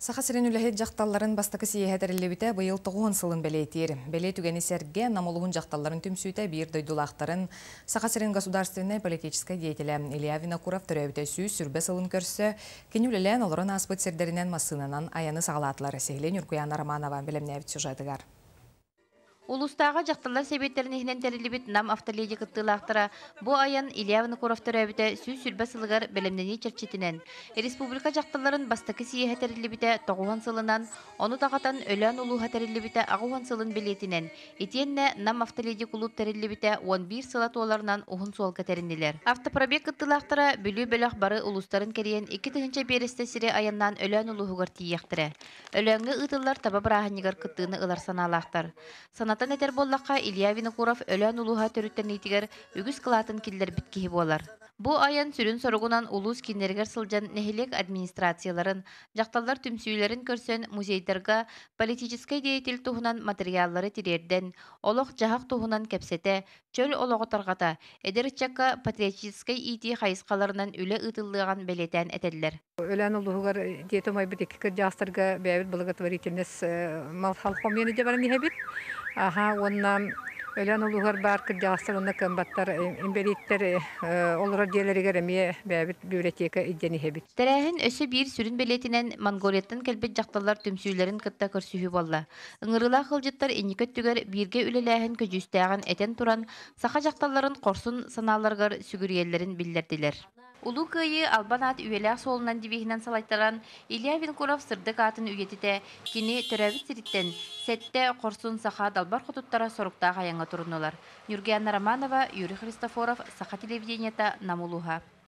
Саха сирин үлэһит дьахталларын бастакы сийиэһэ тэриллибитэ быйыл 90 сылын бэлиэтиир. Бэлиэ түгэни сэргэ Нам улууһун дьахталларын түмсүүтэ биир дойдулаахтарын Саха сирин государственнай политическай деятелэ Илья Винокуров төрөөбүтэ 120 сылын көрсө, кини үлэлээн олорон ааспыт сирдэринэн массыынанан айаны саҕалаатылар. Сиһилии Ньургуйаана Романова бэлэмнээбит сюжетыгар. Улуустааҕы дьахталлар сэбиэттэрин иһинэн тэриллибит Нам автоледи кыттыылаахтара бу айан Илья Винокуров төрөөбүтэ 120 сылыгар бэлэмнэнии чэрчитинэн, республика дьахталларын бастакы сийиэһэ тэриллибитэ 90 сылынан, ону даҕатан Өлөөн улууһа тэриллибитэ 80 сылын бэлиэтинэн, итиэннэ Нам автоледи кулууп тэриллибитэ 11 сыла туоларынан уһун суолга тэриннилэр. Автопробег кыттыылаахтара Бүлүү бөлөх бары улуустарын кэрийэн 2000 биэрэстэ сири айаннаан Өлөөн улууһугар тиийиэхтэрэ. Өлөөҥҥө ыытыллар таба бырааһынньыгар кыттыыны ылар санаалаахтар. Санатан этэр буоллахха, Илья Винокуров Өлөөн улууһа төрүттэниитигэр үгүс кылаатын киллэрбит киһи буолар. Бу айан сүрүн соругунан улуус кииннэригэр сылдьан нэһилиэк администрацияларын, дьахталлар түмсүүлэрин көрсөн музейдарга политическай деятель туһунан матырыйааллары тириэрдэн, олох-дьаһах туһунан кэпсэтэ, чөл олоҕу тарҕата, эдэр ыччакка патриотическай иитии хайысхаларынан үлэ ыытыллыаҕын бэлиэтээн этэллэр. Өлөөн улууһугар дьиэтэ умайбыт икки кырдьаҕастарга бэйэбит благотворительность малхал хомуйан илдьэ баран иһэбит. Аха уонна Өлөөн улууһугар баар кырдьаҕастар уонна кыамбаттар инбэлииттэр олорор дьиэлэригэр эмиэ бэйэбит библиотека илдьэн иһэбит. Тэрээһин өссө биир сүрүн бэлиэтинэн Монголияттан кэлбит дьахталлар түмсүүлэрин кытта көрсүһүү буолла. Ыҥырыылаах ыалдьыттар инники өттүгэр бииргэ үлэлээһин көдьүүстээҕин этэн туран, саха дьахталларын хорсун санааларыгар сүгүрүйэллэрин биллэрдилэр. Улуу Кыайыы албан аат үйэлээх суолунан девиһинэн салайтаран, Илья Винокуров сырдык аатын үйэтитэ, кини төрөөбүт сириттэн сэттэ хорсун саха далбар хотуттара соруктаах айаҥҥа туруннулар. Ньургуйаана Романова, Юрий Христофоров, Саха телевидениета, Нам улууһа.